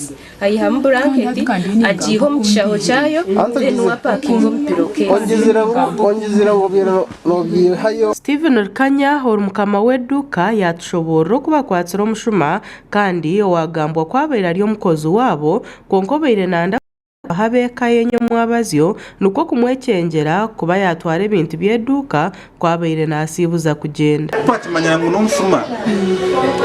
pillowcase Aihamu buranketi, agiiha omu kishaho kyayo, then we apakinga omu pillowcase. Stephen Rukanya ori mukama w'eduuka yaatushoboorora oku bakwatsire omushuma kandi owaagambwa ku abaire ari omukozi waabo kwonka obaire nayenda kuha ab'eka ye nyomwabazyo nikwo kumwekyengyera kuba yaatwara ebintu by'eduuka ku abaire naasiibuza kugyenda. Ku twakimanyira ngu n'omushuma,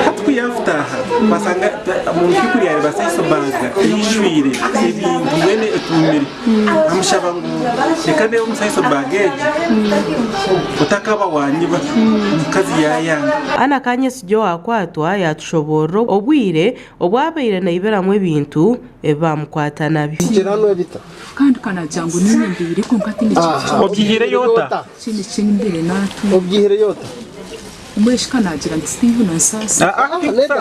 hati ku yaafutaaha twashanga omu by'ukuri yaareeba saiso baaga eijwire ebintu mbwenu etuumire. Nkamushaba ngu reka ndeebe omu saiso baaga egi otakaba waanyiba. Omukazi yaayanga. Anna Kanyesigye owaakwatwa yaatushoboorora obwire obu abaire naibiramu ebintu ebi baamukwata nabyo. Kandi ka naagira ngu niinye mbaire kwonka tihaine kintu kyona Obyihireyo ota? Tihaine ki mbaire naatunga. Obyihireyo ota? Mbwenu shi ka naagira nti Stephen onsaasire.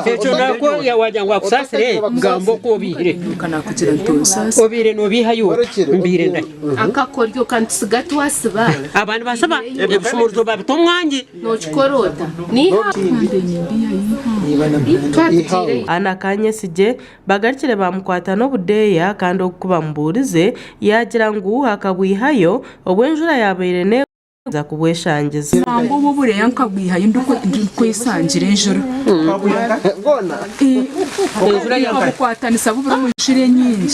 Ekyo nakwo waagira ngu akusaasire, gamba oku obiihire. Ka naakugira nti onsaasire. Obaire noobiihayo ota? Mbiire ndahi? Akakoryo kanitusiga twasiba. Aba nibasiba ebishumuruzo babita omwangi. Nookikora ota? N'eihamba. Mbaire nimbiihayo eihamba. Twatugiireyo. Anna Kanyesigye Bagarukire baamukwata n'obudeeya kandi ogu ku bamubuurize yaagira ngu akabwihayo obu enjura yaabaire neegwa yaaza kubweshangiza. Nangwa obu obureeya nkabwihayo ndikwesangira enjura. Nkabukwatanisa buburi omu njura enyingi.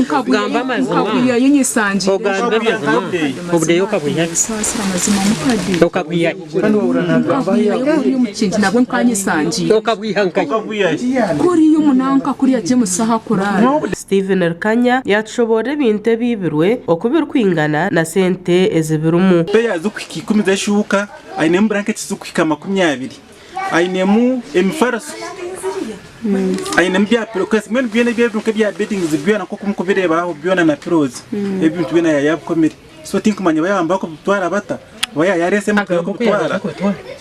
Nkabwihayo nyesangiire enjura. Saasira mazima mukade. Nkabwihayo kuriya omu kingi nabwo nkanyesangiire. Kuriya omu nanka kuriya James ahu akuraara. Stephen Rukanya yaatushoboorora ebintu ebiibirwe oku birikwingana na sente ezibirimu. Peya zirikuhika ikumi z'eshuuka, ainemu buranketi zirikuhika 20, ainemu emifariso, ainemu bya pillowcase mbwenu byona ebi ebintu nk'ebya beddings byona nk'oku murikubireeba aho byona na pillows ebintu byona yaaba yabikomire. So tinkumanya oba yaaba bakubitwara bata oba yaaba yareese emotoka y'okubitwara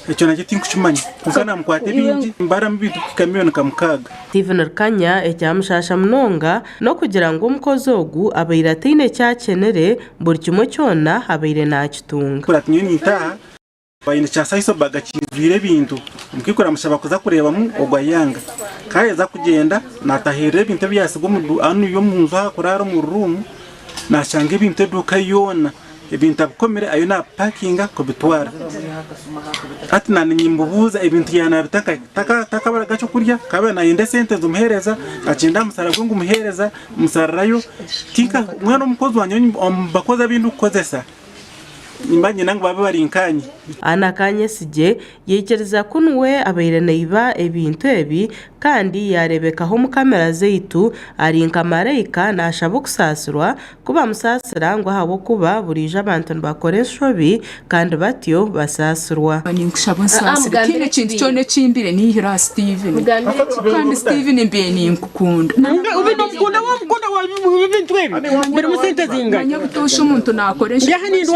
ekyo nakyo tinkukimanya kwonka namukwata ebingi nimbaramu ebintu kuhika miriyoni nka mukaaga. Stephen Rukanya ekyamushaasha munonga n'okugira ngu omukozi ogu abaire ataine eki akyenire buri kimwe kyona abaire nakitunga. Kurati nyowe nintaaha Baine kya saiso bag kiijwire ebintu. Omukaikuru amushaba kuza kureebamu ogwo ayanga. Ku aheza kugyenda naatahirira ebintu ebi yaatsiga omu hanuya omu nju aha kuraara omu ruumu, naashanga ebintu eduuka yoona ebintu abikomire ariyo naabipakinga kubitwara. Hati naanye nimbubuuza ebintu yaaba naabita nkahi? Takaburaga ekyokurya, ku abaire naayenda esente nzimuheereza, agyenda aha musaara gwe ngumuheereza, musarurayo. Tinka mbwenu omukozi wangye omu bakozi abu ndikukozesa. Nimba niinyenda ngu babe bari nkaanye. Anna Kanyesigye yaikiriza ku niwe abaire naiba ebintu ebi kandi yaareebekaho omu kamera zaitu ari nka maraika naashaba okusaasirwa ku bamusaasira ngu ahabw'okuba buriijo abantu nibakora enshobi kandi batyo basaasirwa. Ninkushaba onsaasire tihaine kintu kyona eki mbaire niihire aha Steven kandi Steven mbaire ninkukunda. Manya butoosha omuntu naakora enshobi.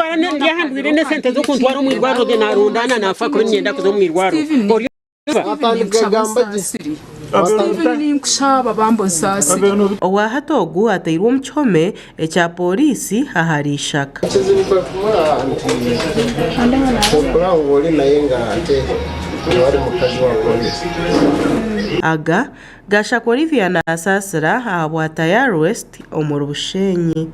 Steven ninkushaba onsaasire. Steven ninkushaba bambi onsaasire. Owa hati ogu atairwe omu kihome ekya pooriisi ahari Ishaka. Ekizibu kwe kumuraba nti okuraba ngu ori naye nga ate iwe ari mukazi wa polisi. Aga Gashaka Olivia Nasaasira ahabwa Tayari West omuri Bushenyi.